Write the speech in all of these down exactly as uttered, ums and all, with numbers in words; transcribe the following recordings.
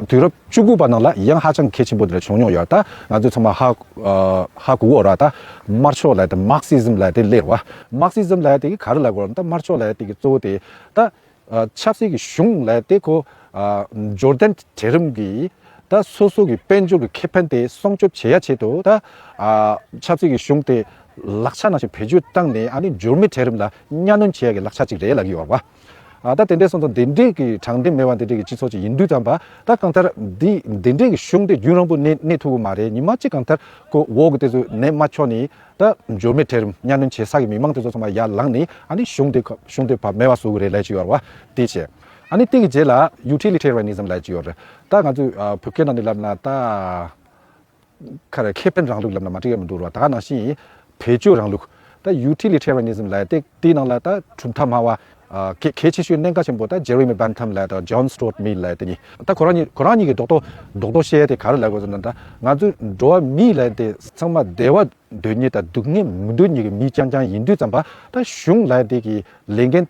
དུས་རབས་བཅུ་དགུ་པ་ནང་ལ་ཡང་ཧ་ཅང་གལ་ཆེན་པོ་དེ་འདྲ་བྱུང་མྱོང་ཡོད། ད་ང་ཚོས་ཚང་མ་ཧ་ཨ་ཧ་གོ་གི་ཡོད་རེད། ད་དམར་ཕྱོགས་ལབ་ཡ་དེ་མར་ཁི་སི་ཛམ་ལབ་ཡ་དེ་སླེབས་རེད་བ། མར་ཁི་སི་ཛམ་ལབ་ཡ་དེ་གིས་ག་རེ་ལབ་དགོས་རེད། ད་དམར་ཕྱོགས་ལབ་ཡ་དེ་གི་གཙོ་བོ་དེ་ད་ཨ་ཆབ་སྲིད་ཀྱི་གཞུང་ལབ་ཡ་དེ་ཁོ་ཨ་འབྱོར་ལྡན་གྲལ་རིམ་གྱི་ད་སོ་སོ་གི་དཔལ་འབྱོར་གྱི་ཁེ་ཕན་དེ་སྲུང་སྐྱོབ་བྱེད་ཡ་ཆེད་དུ། ད་ཨ་ཆབ་སྲིད་ཀྱི་གཞུང་དེ་ལག་ཆ་ནང་བཞིན་བེད་སྤྱོད་བཏང་ནས་ཨ་ནི་འབྱོར་མེད་གྲལ་རིམ་ལ་གཉའ་གནོན་བྱེད་ཡ་གི་ལག་ཆ་ཅིག་རེད་ལབ་ཀྱི་ཡོད་རེད་བ། ཨ་ད་དེ་འདྲའི་སོང་ཙང་དེ་འདྲའི་གི་དྲང་བདེན་མེད་པ་དེ་འདྲའི་གི་སྤྱི་ཚོགས་ཅིག་ཡིན་དུས་ཙམ་པ། ད་གང་ལྟར་འདི་འདི་འདྲའི་གི་གཞུང་དེ་རྒྱུན་རིང་པོ་གནས་གནས་ཐུབ་ཀྱི་མ་རེད། ཉི་མ་གཅིག་གང་ལྟར་ཁོ་འོག་གི་དེ་ཚོས་གནས་མ་ཆོག་ནས། ད་འབྱོར་མེད་གྲལ་རིམ་གཉའ་གནོན་བྱེད་ས་གི་མི་མང་དེ་ཚོ་ཚང་མ་ཡར་ལངས་ནས་ཨ་ནི་གཞུང་དེ་གཞུང་དེ་བ་མེད་པ་བཟོ་གི་རེད་ལབ་ཀྱི་ཡོད་རེད་བ། དེ་བྱས་ཨ་ནི་དེ་གི་རྗེས་ལ་ཡུ་ཊི་ལི་ཊེ་རི་ཡན་ནི་ཛམ་ལབ་ཀྱི་ཡོད་རེད། ད་ང་ཚོས་ཨ་བོད་སྐད་ནང་ནས་ལབ་ན་ད། ཁ་རེ་ཁེ་ཕན་རིང་ལུགས་ལབ་ན་མ་འགྲིག་ཡ་མི་འདུག་ར། ད་ག་ནང་བཞིན་བེད་སྤྱོད་རིང་ལུགས། ད་ཡུ་ཊི་ལི་ཊེ་རི་ཡན་ནི་ཛམ་ལབ་ཡ་དེ་དེའི་ནང་ལ་ད་གྲུབ་མཐའ་སྨྲ་བ་ཨ་གལ་གལ་ཆེ་ཤོས་གནད་འགག་ཆེན་པོ་ད་ཇེ་རི་མི་བན་ཐམ་ལབ་ཡ་དང་ཇོན་སི་ཊུ་ཨར་ཊི་མིལ་ལབ་ཡ་དེ་གཉིས། ད་ཁོ་རང་གཉིས་ཁོ་རང་གཉིས་ཀྱིས་རྡོག་རྡོག་རྡོག་རྡོག་བཤད་ཡ་དེ་ག་རེ་ལབ་དགོས་ཟེར་ན། ད་ང་ཚོའི་འགྲོ་བ་མི་ལབ་ཡ་དེ་ཚང་མ་བདེ་བ་འདོད་མཁན་དང་སྡུག་བསྔལ་མི་འདོད་མཁན་གྱི་མི་རྐྱང་རྐྱང་ཡིན་དུས་ཙམ་པ། ད་གཞུང་ལབ་ཡ་དེ་གི་ལས་འགན་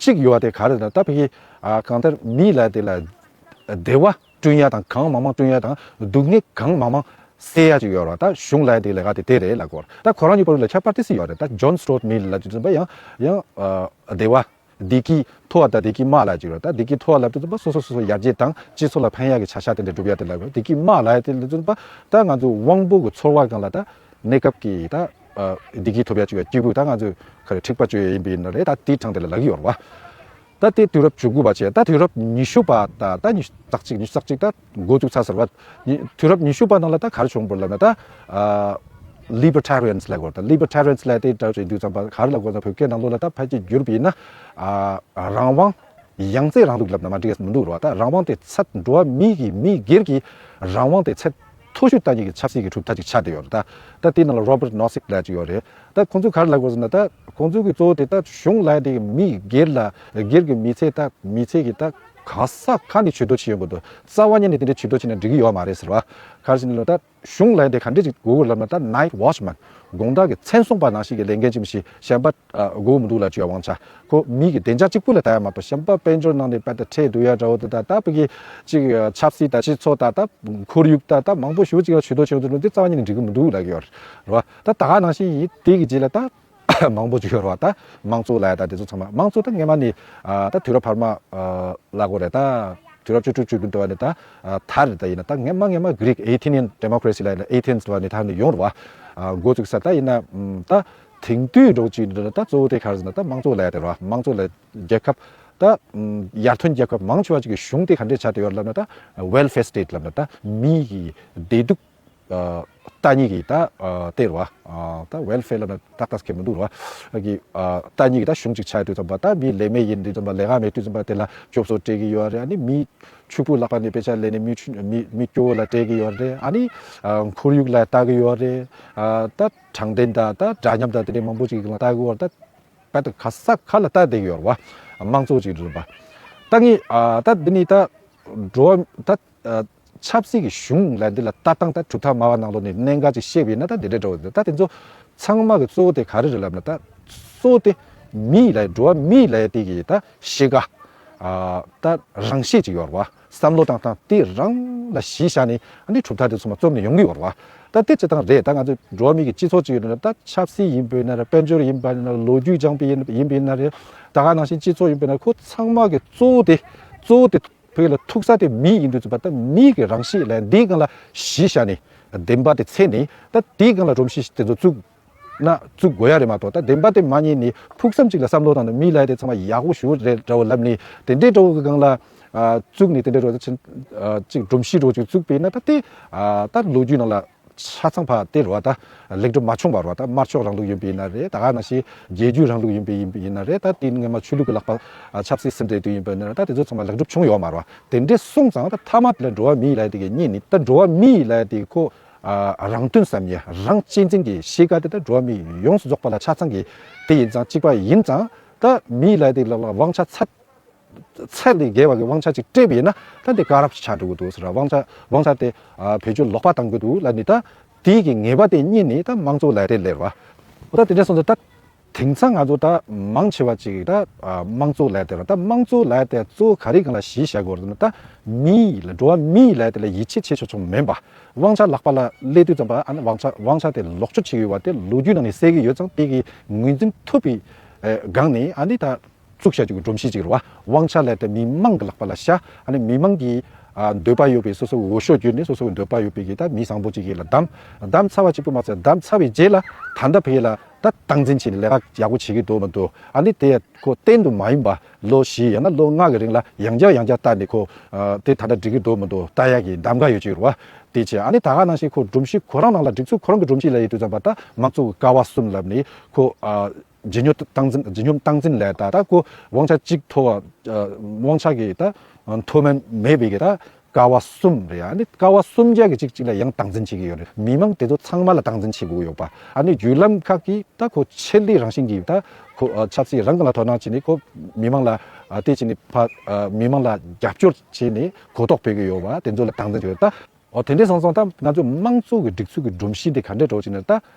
གཅིག་ཡོད་པ་དེ་ག་རེ་ཟེར་ན། ད་ཕ་གི་ཨ་གང་ལྟར་མི་ལབ་ཡ་དེ་ལ་བདེ་བ་བསྐྲུན་ཡ་དང་གང་མང་མང་བསྐྲུན་ཡ་དང་སྡུག་བསྔལ་གང་མང་མང་སེལ་ཡ་ཅིག་ཡོད་རེད་བ། ད་གཞུང་ལབ་ཡ་དེ་ལས་ཀ་དེ་དེ་རེད་ལབ་དགོས་རེད། ད་ཁོ་རང་གཉིས་བར་ལ་ཁྱད་པར་ཏོག་ཙམ་ཡོད་རེད། ད་ཇོན་སི་ཊུ་ཨར་ཊི་མིལ་ལབ་དུས་ཙམ་པ་ཡང་ཡང་ཨ་བདེ་བ་བདེ་སྐྱིད་མཐོ་བ་དང་བདེ་སྐྱིད་དམའ་ལབ་ཅིག་ཡོད་རེད། ད་བདེ་སྐྱིད་མཐོ་བ་ལབ་དུས་ཙམ་པ་སོ་སོ་སོ་སོ་ཡར་རྒྱས་དང་སྤྱི་ཚོགས་ལ་ཕན་ཡ་གི་བྱ་གཞག་དེ་འདྲ་སྒྲུབ་ཡ་དེ་ལབ་དགོས། བདེ་སྐྱིད་དམའ་ལབ་ཡ་དེ་ལབ་དུས་ཙམ་པ་ད་ང་ཚོ་དབང་པོ་གི་ཚོར་བ་སྒང་ལ་ད། གནས་སྐབས་ཀྱི་ད་ཨ་བདེ་སྐྱིད་ཐོབ་ཡ་ཅིག་ཡོད། སྐྱིད་པོ་ད་ང་ཚོས་ག་རེ་འཁྲིག་པ་སྤྱོད་ཡ་ཡིན་པ་ཡིན་ན་རེད། ད་དེའི་གྲངས་དེ་ལ་ལབ་ཀྱི་ཡོད་རེད་བ། ད་དེ་དུས་རབས་བཅུ་དགུ་པ་བྱས། ད་དུས་རབས་ཉི་ཤུ་པ་ད་ད་ཉི་ཤུ་རྩ་གཅིག་ཉི་ཤུ་རྩ་གཅིག་ད་འགོ་བཙུགས་ཚར་ཟེར་བ། ཉི་དུས་རབས་ཉི་ཤུ་པ་ནང་ལ་ད་ག་རེ་བྱུང་བ་རེད་ལབ་ན། ད་ཨ་ལི་བར་ཊེ་རི་ཡན་སི་ལབ་དགོས་རེད། ད་ལི་བར་ཊེ་རི་ཡན་སི་ལབ་དེ་འདྲ་བྱེད་དུས་ཙམ་པ་ག་རེ་ལབ་དགོས་ན། བོད་སྐད་ནང་ལོགས་ལ་ད་ཕལ་ཆེར་བསྒྱུར་བ་ཡིན་ན་ཨ་རང་དབང་། ཡང་རྩེ་རིང་ལུགས་ལབ་ན་མ་འགྲིག་ཡ་མི་འདུག་རེད་བ། ད་རང་དབང་དེ་ཚད་འགྲོ་བ་མི་གི་མི་སྒེར་གྱི་རང་དབང་དེ་ཚད་མཐོ་ཤོས་ལྟ་ཉིད་ཀྱི་ཆབ་སྲིད་ཀྱི་གྲུབ་མཐའ་ཅིག་ཆགས་བསྡད་ཡོད་རེད། ད་ད་དེ་ནང་ལ་རོ་བར་ཊི་ནོ་སིག་ལབ་ཅིག་ཡོད་རེད། ད་ཁོང་ཚོས་ག་རེ་ལབ་དགོས་ཟེར་ན། ད་ཁོང་ཚོ་གི་གཙོ་བོ་དེ་ད་གཞུང་ལབ་དེ་གི་མི་སྒེར་ལ་སྒེར་གྱི་མི་ཚེ་ད་མི་ཚེ་གི་ད་ག་ས་ག་ནས་བྱུས་གཏོགས་བྱེད་ཡོང་གི་འདུག་རྩ་བ་ཉིད་ནས་དེ་འདྲའི་བྱུས་གཏོགས་བྱས་ན་འགྲིག་གི་ཡོད་མ་རེད་ཟེར་བ། ག་རེ་ཟེར་ན་ལོ་ད། གཞུང་ལབ་ཡ་དེ་ག་འདྲས་ཅིག་དགོས་ཀྱི་ལབ་ན། ད་ནའིཊ་ཝོཆ་མན། དགོང་དག་གི་མཚན་སྲུང་པ་ནང་བཞིན་གྱི་ལས་འགན་ཅིག་མི་ཤེས། གཞན་པ་ཨ་དགོས་མི་འདུག་ལབ་ཅིག་ཡ། དབང་ཆ་ཁོ་མི་གི་བདེ་འཇགས་གཅིག་པུ་ལ་ལྟ་ཡ་མ་གཏོགས། གཞན་པ་དཔལ་འབྱོར་ནང་ནས་དཔེ་ད་ཁྲལ་བསྡུ་ཡ་འདྲ་བོ་དེ། ད་ད་ཕ་གི་ཅིག་ཆབ་སྲིད་ད་སྤྱི་ཚོགས་ད་ད་ཁོར་ཡུག་ད་ད་མང་པོ་ཞེ་པོ་ཅིག་ལ་བྱུས་གཏོགས་བྱེད་ཡོང་དུས་ལོ་འདི་རྩ་བ་ཉིད་ནས་འགྲིག་གི་མི་འདུག་ལབ་ཀྱི་ཡོད་རེད་བ། ད་ད་ག་ནང་བཞིན་ཡིན། དེ་གི་རྗེས་ལ་ད་མང་པོ་ཅིག་ཡོད་རེད་བ། ད་དམངས་གཙོ་ལབ་ཡ་ད་དེ་ཚོ་ཚང་མ། དམངས་གཙོ་ད་སྔས་མ་ནས་ཨ་ད་དུས་རབས་བར་མ་ཨ་ལབ་དགོས་རེད། ད་དུས་རབས་བཅུ་དྲུག་བཅུ་བདུན་དུ་བ་ནས་ད་ཨ་དར་རེད། ད་ཡིན་ན་ད་སྔས་མ་སྔས་མ་གྷི་རིག་ཨེ་ཐེ་ནི་ཡན་ཌེ་མོ་ཀ་རེ་སི་ལབ་ཡ་ན་ཨེ་ཐེན་སི་དུ་བ་ནས་ད་ནས་ཡོང་རེད་བ། ཨ་འགོ་བཙུགས་ས། ད་ཡིན་ན་ཨམ་ད་དེང་དུས་འདྲ་བོ་ཅིག་འདྲ་ད་གཙོ་བོ་དེ་ག་རེ་ཟེར་ན། ད་དམངས་གཙོ་ལབ་ཡ་དེ་རེད་བ། དམངས་གཙོ་ལ་རྒྱལ་ཁབ་ད་ཨམ་ཡར་ཐོན་རྒྱལ་ཁབ་མང་ཆེ་བ་ཅིག་གི་གཞུང་དེ་ག་འདྲས་ཆགས་བསྡད་ཡོད་རེད་ལབ་ན། ད་ཝེལ་ཕེར་སི་ཊེ་ཊི་ལབ་ན་ད་མི་གི་བདེ་སྡུག་ཨ་ལྟ་ཉིད་ཀྱི་ད་ཨ་དེ་རེད་བ། ཨ་ད་ཝེལ་ཕེར་ལབ་ན་ཏག་ཏག་ཁེལ་མི་འདུག་རེད་བ། ཨ་གི་ཨ་ལྟ་ཉིད་ཀྱི་ད་གཞུང་ཅིག་ཆགས་དུས་ཙམ་པ། ད་མི་ལས་མེད་ཡིན་དུས་ཙམ་པ། ལས་ཀ་མེད་དུས་ཙམ་པ་དེ་ལ་སྐྱོབ་གསོ་སྤྲད་ཀྱི་ཡོད་རེད། ཨ་ནི་མི་ཕྱུག་པོ་ལག་པ་ནས་པེ་ཤ་ལེན་ནས་མི་ཕྱུག་མི་མི་སྐྱོ་བོ་ལ་སྤྲད་ཀྱི་ཡོད་རེད། ཨ་ནི་ཨ་ཁོར་ཡུག་ལ་ལྟ་གི་ཡོད་རེད། ཨ་ད་དྲང་བདེན་དང་ད་འདྲ་མཉམ་དང་དེ་འདྲའི་མང་པོ་ཅིག་ལ་ལྟ་གི་ཡོད་རེད། ད་ད་ག་ས་ག་ལ་ལྟ་བསྡད་ཀྱི་ཡོད་རེད་བ། དམངས་གཙོ་ཅིག་རེད་བ། ད་ངས་ཨ་ད་འདི་ནི་ད་འགྲོ་བ་ད་ཨ་ཆབ་སྲིད་ཀྱི་གཞུང་ལ་འདི་ལ་ལྟ་སྟངས་ད་གྲུབ་མཐའ་སྨྲ་བ་ནང་ལོགས་ནས་གནད་འགག་ཅིག་བཤད་པ་ཡིན་ན། ད་འདི་འདྲ་འདྲ་བོ་འདི། ད་དེ་ཚོ་ཚང་མ་གི་གཙོ་བོ་དེ་ག་རེ་རེད་ལབ་ན། ད་གཙོ་བོ་དེ་མི་ལ་འགྲོ་བ་མི་ལ་དེ་གི་ད་གཤིས་ཀ་ཨ་ད་རང་གཤིས་ཅིག་ཡོད་རེད་བ། བསམ་བློ་བཏང་སྟངས་དེ་རང་ལ་གཞི་བཞག་ནས་ཨ་ནི་གྲུབ་མཐའ་དེ་ཚང་མ་རྩོམ་ནས་ཡོང་གི་ཡོད་རེད་བ། ད་དེ་སྤྱིར་བཏང་རེད། ད་ང་ཚོ་འགྲོ་བ་མི་གི་སྤྱི་ཚོགས་ཅིག་ཡོད་ན། ད་ཆབ་སྲིད་ཡིན་པ་ཡིན་ན་རེད། དཔལ་འབྱོར་ཡིན་པ་ཡིན་ན་རེད། ལོ་རྒྱུས་སྦྱངས་པ་ཡིན་ཡིན་པ་ཡིན་ན་རེད། ད་ག་ནང་བཞིན་སྤྱི་ཚོགས་ཡིན་པ་ཡིན་ན། ཁོ་ཚང་མ་གི་གཙོ་བོ་དེ་གཙོ་བོ་དེ་བོད་ལ་ཐུག་ས་དེ་མི་ཡིན་དུས་ཙམ་པ། ད་མི་གི་རང་གཤིས་ལ་འདིའི་སྒང་ལ་གཞི་བཞག་ནས་བདེན་པ་དེ་འཚོལ་ནས། ད་དེའི་སྒང་ལ་སྒྲོམ་གཞི་དེ་ཚོ་བཙུགས་ན་བཙུགས་དགོས་ཡ་རེད་མ་གཏོགས། ད་བདེན་པ་དེ་མ་རྙེད་ནས་ཕུགས་བསམ་ཅིག་ལ་བསམ་བློ་བཏང་ནས་མི་ལབ་ཡ་དེ་ཚང་མ་ཡག་པོ་ཞེ་པོ་རེད་འདྲ་བོ་ལབ་ནས། དེ་འདྲའི་འདྲ་བོ་གི་སྒང་ལ་ཨ་བཙུགས་ནས། དེ་འདྲའི་འདྲ་བོ་ཅིག་ཨ་ཅིག་སྒྲོམ་གཞི་འདྲ་བོ་ཅིག་བཙུགས་པ་ཡིན་ན། ད་དེ་ཨ་ད་ལོ་རྒྱུས་ནང་ལ་ཆ་ཚང་ཕར་དེ་རེད་བ། ད་ལེགས་གྲུབ་མ་བྱུང་བ་རེད་བ། ད་དམར་ཕྱོགས་རིང་ལུགས་ཡིན་པ་ཡིན་ན་རེད། ད་ག་ནང་བཞིན་རྒྱལ་བརྒྱུད་རིང་ལུགས་ཡིན་པ་ཡིན་པ་ཡིན་ན་རེད། ད་དེ་སྔོན་མ་ཆོས་ལུགས་ཀྱི་ལག་པ་ཨ་ཆབ་སྲིད་ཟིན་བྲིས་དུས་ཡིན་པ་ཡིན་ན་རེད། ད་དེ་ཚོ་ཚང་མ་ལེགས་གྲུབ་བྱུང་ཡོད་མ་རེད་བ། དེ་འདྲའི་སོང་ཙང་ད་མཐའ་མ་དེ་ལ་འགྲོ་བ་མི་ལབ་ཡ་དེ་གི་རྙེད་ནས། ད་འགྲོ་བ་མི་ལབ་ཡ་དེ་ཁོ་ཨ་རང་དོན་བསམ་ཡ། རང་གཅེས་འཛིན་གྱི་གཤིས་ཀ་དེ་ད་འགྲོ་བ་མི་ཡོངས་སུ་རྫོགས་པ་ལ་ཆ་ཚང་གི་དེ་ཡིན་ཙང་། གཅིག་པ་ཡིན་ཙང་། ད་མི་ལབ་ཡ་དེ་ལ་ལ་དབང་ཆ་ཚད་ཚད་ལས་བརྒལ་བ་གི་དབང་ཆ་ཅིག་སྤྲད་པ་ཡིན་ན། ད་འདི་ཀ་རབ་ཆགས་འགྲོ་གི་འདུག་ཟེར། དབང་ཆ་དབང་ཆ་དེ་ཨ་བེད་སྤྱོད་ལོག་པ་བཏང་གི་འདུག་ལབ་ནས། ད་དེ་གི་ངེས་པ་དེ་རྙེད་ནས་ད་དམངས་གཙོ་ལབ་ཡ་དེ་སླེབས་པ། འོ་ད་དེ་འདྲ་སོང་ཙང་ད་ དེང་སང་ང་ཚོ་ད་མང་ཆེ་བ་ཅིག་ད་ཨ་དམངས་གཙོ་ལབ་དེ་རེད། ད་དམངས་གཙོ་ལབ་དེ་གཙོ་བོ་ག་རེ་སྒང་ལ་གཞི་བཞག་དགོས་རེད་ཟེར་ན། ད་མི་ལ་འགྲོ་བ་མི་ལབ་དེ་ལ་ཡིད་ཆེས་བྱེད་ཆོག་ཆོག་མིན་པ། དབང་ཆ་ལག་པ་ལ་སླེབས་དུས་ཙམ་པ་ཨ་ནི་དབང་ཆ་དབང་ཆ་དེ་ལོག་སྤྱོད་བྱེད་ཀྱི་ཡོད་པ་དེ་ལོ་རྒྱུས་ནང་ནས་གསལ་གྱི་ཡོད་ཙང་། དེ་གི་ངོས་འཛིན་ཐུབ་པའི་ཨ་སྒང་ནས་ཨ་ནི་ད་བཙུགས་བྱ་རྒྱུ་གི་སྒྲོམ་གཞི་ཅིག་རེད་བ། དབང་ཆ་ལབ་དེ་མི་མང་གི་ལག་པ་ལ་བཞག་ཨ་ནི་མི་མང་གི་ཨ་འདོད་པ་ཡོད་པའི་སོ་སོ་གི་འོས་ཤོག་བརྒྱུད་ནས་སོ་སོ་གི་འདོད་པ་ཡོད་པའི་གི་ད་མི་བཟང་པོ་ཅིག་གི་ལ་བདམས། བདམས་ཚར་བ་གཅིག་པུ་མ་ཟད་བདམས་ཚར་བའི་རྗེས་ལ་ད་ལྟ་ཕ་གི་ལ་ད་སྟངས་འཛིན་བྱས་ནས་ལས་ཀ་ཡག་པོ་བྱེད་ཀྱི་འདུག་མི་འདུག་ཨ་ནི་དེ་ཁོ་གཏན་དུ་མ་ཡིན་པ་ལོ་བཞི་ཡང་ན་ལོ་ལྔ་གི་རིང་ལ་ཡང་བསྐྱར་ཡང་བསྐྱར་ལྟ་ནས་ཁོ་ཨ་དེ་ད་ལྟ་འགྲིག་གི་འདུག་མི་འདུག་ལྟ་ཡག་གི་གདམ་ག་ཡོད་ཅིག་རེད་བ། དེ་བྱས་ཨ་ནི་ད་ག་ནང་བཞིན་ཁོ་སྒྲོམ་གཞི་ཁོ་རང་ནང་ལ་སྒྲིག་འཛུགས་ཁོ་རང་གི་སྒྲོམ་གཞི་ལ་ཡིན་དུས་ཙམ་པ་ད་དམངས་གཙོ་གི་ཀ་བ་གསུམ་ལབ་ནས་ཁོ་ཨ་ཇི་སྙོམས་སྟངས་འཛིན་ཇི་སྙོམས་སྟངས་འཛིན་ལབ་ད་ད་ཁོ་དབང་ཆ་གཅིག་ཐོབ་པ་ཨ་དབང་ཆ་གི་ད་མཐོ་དམན་མེད་པའི་གི་ད་ཀ་བ་གསུམ་རེད། ཨ་ནི་ཀ་བ་གསུམ་ཆ་གི་གཅིག་གཅིག་ལ་ཡང་སྟངས་འཛིན་བྱེད་ཀྱི་ཡོད་རེད། མི་མང་དེ་ཚོ་ཚང་མ་ལ་སྟངས་འཛིན་བྱེད་དགོས་ཡོད་པ། ཨ་ནི་བརྒྱུད་ལམ་ཁག་གིས་ད་ཁོ་ཆེད་ལས་རང་བཞིན་གྱིས་ད་ཁོ་ཨ་ཆབ་སྲིད་རང་གི་ལ་དོ་སྣང་བྱས་ནས་ཁོ་མི་མང་ལ་ཨ་དེ་བྱས་ནས་ཕ་ཨ་མི་མང་ལ་རྒྱབ་སྐྱོར་བྱས་ནས་གོ་རྟོགས་སྤེལ་གྱི་ཡོད་པ་དེ་ཚོ་ལ་སྟངས་འཛིན་བྱེད་ཀྱི་ཡོད། ད་འོ་དེ་འདྲས་སོང་ཙང་ད་ང་ཚོ་དམངས་གཙོ་གི་སྒྲིག་འཛུགས་ཀྱི་སྒྲོམ་གཞི་འདི་ག་འདྲས་འགྲོ་ཅིག་ན་ད་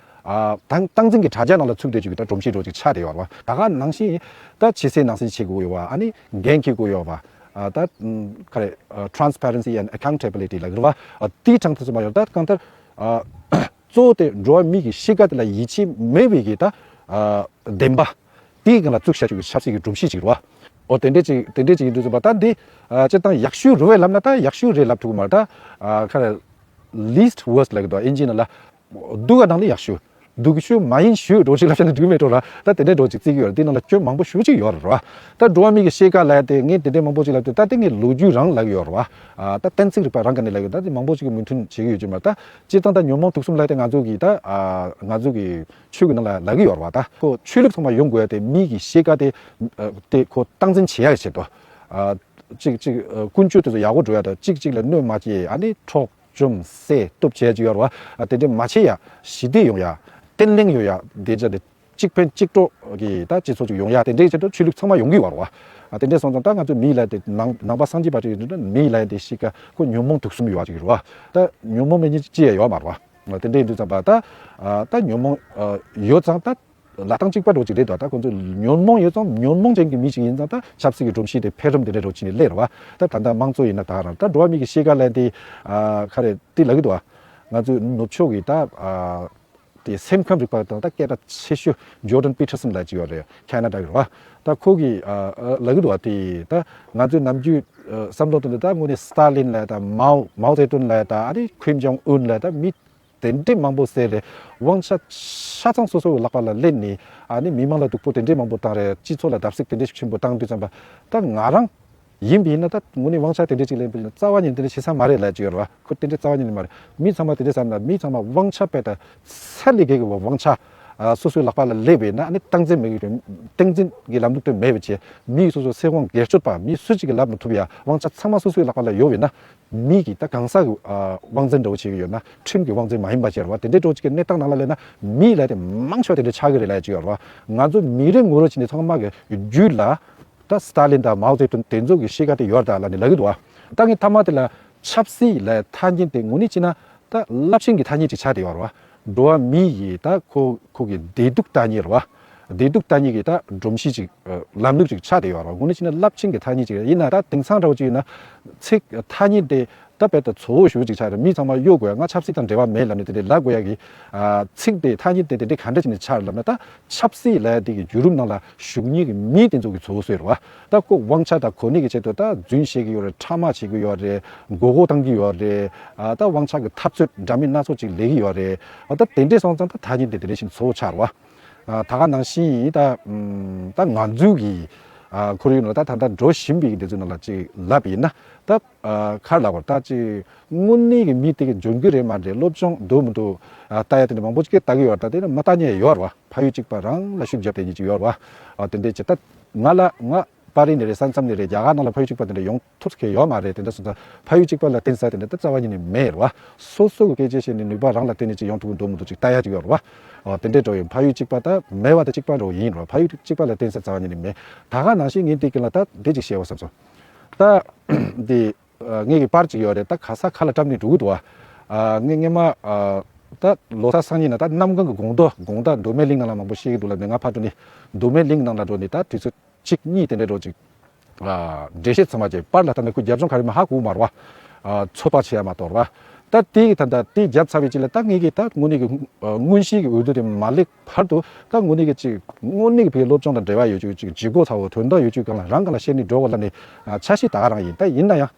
ཨ་སྟངས་སྟངས་འཛིན་གྱི་དྲ་རྒྱ་ནང་ལ་ཚུད་བསྡད་ཅིག་གི་ད་སྒྲོམ་གཞི་འགྲོ་ཅིག་ཆགས་བསྡད་ཡོད་རེད་བ། ད་ག་ནང་བཞིན་ད་ཇེ་གསལ་ནང་གསལ་བྱེད་དགོས་ཡོད་བ། ཨ་ནི་འགན་འཁྱེར་དགོས་ཡོད་བ། ཨ་ད་ཨམ་ག་རེ་ཨ་transparency and accountability་ལབ་ཀྱི་རེད་བ། ཨ་དེའི་དྲང་ཐོག་ཙམ་པ་ཡོད། ད་གང་ལྟར་ཨ་གཙོ་བོ་དེ་འགྲོ་བ་མི་གི་གཤིས་ཀ་དེ་ལ་ཡིད་ཆེས་མེད་པའི་གི་ད་ཨ་བདེན་པ་དེའི་སྒང་ལ་བཙུགས་བཞག་ཅིག་གི་ཆབ་སྲིད་ཀྱི་སྒྲོམ་གཞི་ཅིག་རེད་བ། འོ་དེ་འདྲས་ཅིག་དེ་འདྲས་ཅིག་ཡིན་དུས་ཙམ་པ་ད་འདི་ཨ་སྤྱིར་བཏང་ཡག་ཤོས་རེད་བས་ལབ་ན་ད་ཡག་ཤོས་རེད་ལབ་ཐུབ་ཀྱི་མ་རེད། ད་ཨ་ག་རེ་least worst་ལབ་ཀྱི་འདུག་ཨིན་ཇི་ནང་ལ། སྡུག་ག་ནང་ནས་ཡག་ཤོས། སྡུག་ཤོས་མ་ཡིན་ཤོས་འགྲོ་ཅིག་ལབ་བྱས་ན་འགྲིག་མེད་འགྲོ་ར། ད་དེ་འདྲའི་འགྲོ་ཅིག་བརྩི་གི་ཡོད་ར། དེ་ནང་ལ་སྐྱོན་མང་པོ་ཞེ་པོ་ཅིག་ཡོད་ར་བ། ད་འགྲོ་བ་མི་གི་ཤེས་ཀ་ལབ་དེ་ངས་དེ་འདྲའི་མང་པོ་ཅིག་ལབ་དུས་ད་དེ་ངས་ལོ་རྒྱུས་རང་ལབ་ཀྱི་ཡོད་ར་བ། ཨ་ད་གཏན་ཚིགས་རིག་པ་རང་ག་ནས་ལབ་ཀྱི་ཡོད། ད་དེ་མང་པོ་ཅིག་གི་མོས་མཐུན་བྱེད་ཀྱི་ཡོད་ཀྱི་མ་རེད། ད་སྤྱིར་བཏང་ད་ཉོན་མོངས་དུག་གསུམ་ལབ་དེ་ང་ཚོ་གི་ད་ཨ་ང་ཚོ་གི་ཆོས་ཀྱི་ནང་ལ་ལབ་ཀྱི་ཡོད་ར་བ། ད་ཁོ་ཆོས་ལུགས་ཚང་མ་ཡོང་དགོས་ཡ་དེ་མི་གི་ཤེས་ཀ་དེ་ཨ་དེ་ཁོ་སྟངས་འཛིན་བྱེད་ཡ་གི་ཆེད་དུ། ཨ་གཅིག་གཅིག་ཨ་ཀུན་སྤྱོད་དེ་ཚོ་ཡག་པོ་འགྲོ་ཡ་དང་གཅིག་གཅིག་ལ་གནོད་མ་སྐྱེལ། ཨ་ནི་འཕྲོག་བཅོམ་བསད་གཏུབ་བྱས་ཅིག་ཡོད་རེད་བ། ཨ་དེ་འདྲས་མ་བྱེད་ཡ། ཞི་བདེ་ཡོང་ཡ། བརྟན་ལྷིང་ཡོང་ཡ། བདེ་འཇགས་དེ་གཅིག་ཕན་གཅིག་གྲོགས་ཀྱི་ད་སྤྱི་ཚོགས་ཅིག་ཡོང་ཡ་དེ་འདྲས་ཆེད་དུ་ཆོས་ལུགས་ཚང་མ་ཡོང་གི་ཡོད་རེད་བ། ཨ་དེ་འདྲས་སོང་ཙང་ད་ང་ཚོ་མི་ལ་དེ་ནང་ནང་པ་སངས་རྒྱས་པ་ཅིག་ཡིན་དུས་ན་མི་ལ་དེ་ཤི་ཀ་ཁོ་ཉོན་མོངས་དུག་གསུམ་ཡོད་བ་ཅིག་ཡོད་རེད་བ། ད་ཉོན་མོངས་མེད་མཁན་ཅི་ཡང་ཡོད་མ་རེད་བ། ཨ་དེ་འདྲས་ཡིན་དུས་ཙམ་པ་ད་ཨ་ད་ཉོན་མོངས་ཨ་ཡོད་ཙང་ད། ལ་སྟངས་གཅིག་པ་འདྲ་ཅིག་རེད་དོ། ད་ཁོང་ཚོ་ཉོན་མོངས་ཡོད་ཙང་ཉོན་མོངས་ཅན་གྱི་མི་ཞིག་ཡིན་ཙང་ད་ཆབ་སྲིད་ཀྱི་སྒྲོམ་གཞི་དེ་འཕེལ་རིམ་དེ་འདྲ་འགྲོ་ཕྱིན་ནས་སླེབས་རེད་བ། ད་ད་ལྟ་དམངས་གཙོ་ཡིན་ན་ད་རང་ད་འགྲོ་བ་མི་གི་ཤེས་ཀ་ལབ་དེ་ཨ་ག་རེ་དེ་ལབ་ཀྱི་འདུག་བ། ང་ཚོའི་ནུབ་ཕྱོགས་ཀྱི་ད་ཨ་དེ་སེམས་ཁམས་རིག་པ་དང་ད་སྐད་གྲགས་ཆེ་ཤོས་ཇོར་ཌན་པི་ཊར་སན་ལབ་ཅིག་ཡོད་རེད། ཁེ་ན་ཌ་གི་རེད་བ། ད་ཁོ་གིས་ཨ་ཨ་ལབ་ཀྱི་འདུག་བ། དེ་ད་ང་ཚོའི་ནམ་རྒྱུན་ཨ་བསམ་བློ་གཏོང་དུས་ད་དངོས་གནས་སི་ཏཱ་ལིན་ལབ་ད་མའོ་མའོ་ཙེ་ཏུན་ལབ་ད་ཨ་ནི་ཁིམ་ཇོང་ཨུན་ལབ་ད་མི། དེ་འདྲས་མང་པོ་ཟེར་རེད། དབང་ཆ་ཆ་ཚང་སོ་སོའི་ལག་པ་ལ་ལེན་ནས་ཨ་ནི་མི་མང་ལ་སྡུག་པོ་དེ་འདྲས་མང་པོ་བཏང་རེད། སྤྱི་ཚོགས་ལ་བརྡབ་གསིག་དེ་འདྲས་ཤུགས་ཆེན་པོ་བཏང་དུས་ཙམ་པ་ད་ང་རང་ཡིན་པ་ཡིན་ན་ད་དངོས་གནས་དབང་ཆ་དེ་འདྲས་ཅིག་ལེན་པ་ཡིན་ན་རྩ་བ་ཉིད་དེ་འདྲས་བྱེད་ས་མ་རེད་ལབ་ཀྱི་ཡོད་རེད་བ། ཁོ་དེ་འདྲས་རྩ་བ་ཉིད་ནས་མ་རེད། མི་ཚང་མ་དེ་འདྲས་བསམ་ན་མི་ཚང་མ་དབང་ཆ་དཔེ་ད་ཚད་ལས་བརྒལ་གྱི་དབང་ཆ་ཨ་སོ་སོའི་ལག་པ་ལ་སླེབས་པ་ཡིན་ན་ཨ་ནི་སྟངས་འཛིན་མེད་ཀྱི་རེད། སྟངས་འཛིན་གྱི་ལམ་ལུགས་དེ་མེད་པ་བྱས་མི་སོ་སོ་སེམས་དབང་སྒེར་གཅོད་པ་མི་སུ་གཅིག་གིས་ལབ་མི་ཐུབ་ཡ་དབང་ཆ་ཚང་མ་སོ་སོའི་ལག་པ་ལ་ཡོད་པ་ཡིན་ན། མི་གིས་ད་གང་ཟག་གི་ཨ་དབང་འཛིན་འདྲ་བོ་བྱེད་ཀྱི་ཡོད་ན་ཁྲིམས་ཀྱི་དབང་འཛིན་མ་ཡིན་པ་བྱས་རེད་བ། དེ་འདྲའི་འགྲོ་ཅིག་གི་གནས་སྟངས་ནང་ལ་སླེབས་ན་མི་ལབ་དེ་མང་ཆེ་བ་དེ་འདྲ་ཆགས་ཀྱི་རེད་ལབ་ཀྱི་ཡོད་རེད་བ། ང་ཚོ་མི་རེ་ངོ་རེ་བྱས་ནས་ཚང་མ་གི་རྒྱུད་ལ་ད་སི་ཏཱ་ལིན་དང་མའོ་ཙེ་ཏུན་དེ་ཚོ་གི་ཤེས་ཀ་དེ་ཡོད་རེད་ད་ལབ་ནས་ལབ་ཀྱི་འདུག་བ། ད་ངས་མཐའ་མ་དེ་ལ་ཆབ་སྲིད་ལ་ཐ་སྙད་དེ་དངོས་གནས་བྱས་ན་ད་རླབས་ཆེན་གྱི་ཐ་སྙད་ཅིག་ཆགས་བསྡད་ཡོད་རེད་བ། འགྲོ་བ་མི་ཡི་ད་ཁོ་ཁོ་གི་བདེ་སྡུག་ལྟ་མཁན་རེད་བ། བདེ་སྡུག་ལྟ་མཁན་གྱི་ད་སྒྲོམ་གཞི་ཅིག་ཨ་ལམ་ལུགས་ཅིག་ཆགས་བསྡད་ཡོད་རེད་བ། དངོས་གནས་བྱས་ན་རླབས་ཆེན་གྱི་ཐ་སྙད་ཅིག་རེད། ཡིན་ན་ད་དེང་སང་འདྲ་བོ་ཅིག་ཡིན་ན་ཚིག་ཐ་སྙད་དེ་ད་རྦད་དེ་ཚ་བོ་ཞེ་པོ་ཅིག་ཆགས་རེད། མི་ཚང་མ་གཡོལ་དགོས་ཡ། ང་ཆབ་སྲིད་དང་འབྲེལ་བ་མེད་ལབ་ནས་དེ་འདྲའི་ལབ་དགོས་ཡ་གི་ཨ་ཚིག་དེ་ཐ་སྙད་དེ་དེ་འདྲའི་ག་འདྲ་བྱས་ནས་ཆགས་རེད་ལབ་ན། ད་ཆབ་སྲིད་ལབ་ཡ་དེ་གི་བརྒྱུད་རིམ་ནང་ལ་ཞུགས་མཁན་གྱི་མི་དེ་ཚོ་གི་ཚ་བོ་བཟོས་རེད་བ། ད་ཁོ་དབང་ཆ་དང་གོ་གནས་ཀྱི་ཆེད་དུ་ད་རྫུན་བཤད་ཀྱི་ཡོད་རེད། ཕྲ་མ་བྱེད་ཀྱི་ཡོད་རེད། མགོ་སྐོར་བཏང་གི་ཡོད་རེད། ཨ་ད་དབང་ཆ་གི་འཐབ་རྩོད་འདྲ་མིན་སྣ་ཚོགས་ཅིག་ལས་ཀྱི་ཡོད་རེད། ཨ་ད་དེ་འདྲས་སོང་ཙང་ད་ཐ་སྙད་དེ་དེ་འདྲས་ཤིག་ཚ་བོ་ཆགས་རེད་བ། ཨ་ད་ག་ནང་བཞིན་ད་ཨམ་ད་ང་ཚོའི་གི་ཨ་ཁོར་ཡུག་ནང་ད་ད་ལྟ་འགྲོ་བཞིན་པའི་གི་འདི་ཚོའི་ནང་ལ་ཅིག་ལབ་ཡིན་ན་ད་ཨ་ག་རེ་ལབ་དགོས་རེད། ད་ཅིག་དངོས་གནས་ཀྱི་མི་དེ་གི་འཇོན་གི་རེད་མ་རེད། སློབ་སྦྱོང་འདུག་མི་འདུག་ཨ་ལྟ་ཡ་དེ་འདྲ་མང་པོ་ཅིག་ལྟ་གི་ཡོད་རེད། ད་དེ་ནི་མ་ལྟ་མཁན་ཡོད་རེད་བ། ཕ་ཡུལ་གཅིག་པ་རང་ལ་ཤུགས་རྒྱབ་བསྡད་མཁན་ཅིག་ཡོད་རེད་བ། ཨ་དེ་འདྲས་ཅིག་ད་ང་ལ་ང་པར་རིས་ནས་རེད། ས་མཚམས་ནས་རེད། རྒྱ་གར་ནང་ལ་ཕ་ཡུལ་གཅིག་པ་དེ་འདྲ་ཡོང་ཐུབ་མཁན་ཡོད་མ་རེད། དེ་འདྲ་སོང་ཙང་ཕ་ཡུལ་གཅིག་པ་ལ་བརྟེན་ས་དེ་འདྲ་ད་རྩ་བ་ཉིད་ནས་མེད་རེད་བ། སོ་སོ་གི་སྐད་ཆ་བཤད་ནས་ནུས་པ་རང་ལ་བརྟེན་ནས་ཅིག་ཡོང་ཐུབ་ཀྱི་འདུག་མི་འདུག་ཅིག་ལྟ་ཡ་ཅིག་ཡོད་རེད་བ། ཨ་དེ་འདྲས་འགྲོ་ཡིན། ཕ་ཡུལ་གཅིག་པ་ད་མེད་པ་དང་གཅིག་པ་འདྲ་བོ་ཡིན་རེད་བ། ཕ་ཡུལ་གཅིག་པ་ལ་བརྟེན་ས་རྩ་བ་ཉིད་ནས་མེད། ད་ག་ནང་བཞིན་ངས་དེ་གི་ལ་ད་འདི་ཅིག་བཤད་པ་བསམ་སོང་། ད་འདི་ཨ་ངེད་ཀྱི་པར་ཅིག་ཡོད་རེད། ད་ག་ས་ག་ལ་བཀྲམ་ནས་འགྲོ་གི་འདུག་བ། ཨ་ངས་སྔས་མ་ཨ་ ད་ལོ་གསར་སང་ཉིན་ན་ད་གནམ་གང་གི་དགོང་དྲོ་དགོང་དག་མདོ་སྨད་གླིང་ནང་ལ་མང་པོ་བཤད་ཀྱི་འདུག་ལབ་ནས། ང་ཕར་འགྲོ་ནས་མདོ་སྨད་གླིང་ནང་ལ་འགྲོ་ནས་ད་དུས་ཚོད་གཅིག་གཉིས་དེ་འདྲ་འགྲོ་ཅིག་ཨ་འགྲེལ་བཤད་ཚང་མ་བྱས། པར་ལ་ད་ནི་ཁོས་རྒྱབ་ལྗོངས་ག་རེ་མ་ཧ་གོ་མ་རེད་བ། ཨ་ཚོད་དཔག་བྱེད་ཡ་མ་གཏོགས་རེད་བ། ད་དེ་ད་ད་དེ་བརྒྱབ་ཚར་བའི་རྗེས་ལ་ད་ངེད་ཀྱིས་ད་དངོས་གནས་ཀྱི་ཨ་དངོས་གཞིའི་གི་འོས་བསྡུ་དེ་མ་སླེབས་བར་དུ་ད་དངོས་གནས་ཀྱི་ཅིག་དངོས་གནས་ཀྱི་བོད་སློབ་སྦྱོང་དང་འབྲེལ་བ་ཡོད་ཅིག་ཅིག་ལྗིད་ཁོག་ཚ་བོ་དོན་དག་ཡོད་ཅིག་སྒང་ལ་རང་སྒང་ལ་བཤད་ནས་འགྲོ་དགོས་ལབ་ནས་ཨ་འཆར་གཞི་ད་ག་རང་ཡིན། ད་ཡིན་ན་ཡང་